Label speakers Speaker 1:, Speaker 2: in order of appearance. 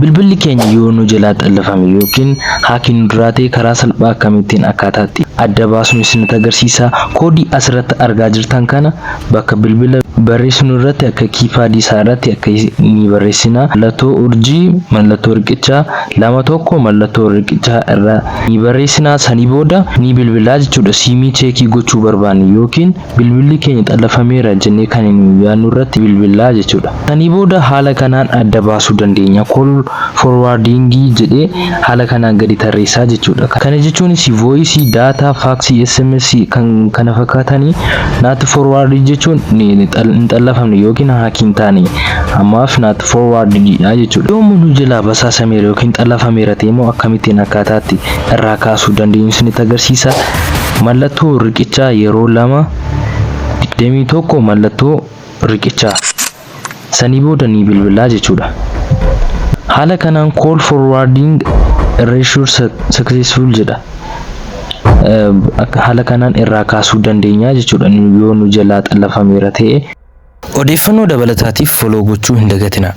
Speaker 1: Bilbilli keenya yoo nu jalaa xallafame yookiin hack nu duraa ta'e, karaa salphaa akkamittiin akkaataatti adda baasnu isinitti agarsiisa. Koodii asirratti argaa jirtan kana bakka bilbila barreessinu irratti, akka keypadii isaa irratti akka ni barreessina. Mallattoo urjii, mallattoo riqichaa, 2 1, mallattoo riqichaa irra ni barreessina. Sanii booda ni bilbilaa jechuudha. Siimii check gochuu barbaanne yookiin bilbilli keenya xallafameera jennee kan nu yaadnu irratti bilbilaa jechuudha. Sanii booda haala kanaan adda baasuu dandeenya. Call forwarding jedhee haala kanaan gadi tarreessaa jechuudha. Kana jechuunis voice, data, fax, SMS kan kana fakkaatanii. Not forward jechuun hin xallafamne yookiin hack hin taane, ammaaf not forward dha jechuudha. Yommuu nu jalaa basaasameera yookiin xallafameera ta'e immoo akkamittiin akkaataatti irraa kaasuu dandeenyu isinitti agarsiisa. Mallattoo riqichaa yeroo lama, 21, mallattoo riqichaa. Sanii booda ni bilbilaa jechuudha. Haala kanaan "Call forwarding erasure successful" jedha. Haala kanaan irraa kaasuu dandeenya jechuudha yoo nu jalaa xallafameera ta'e.
Speaker 2: Odeeffannoo dabalataatiif follow gochuu hin dagatinaa.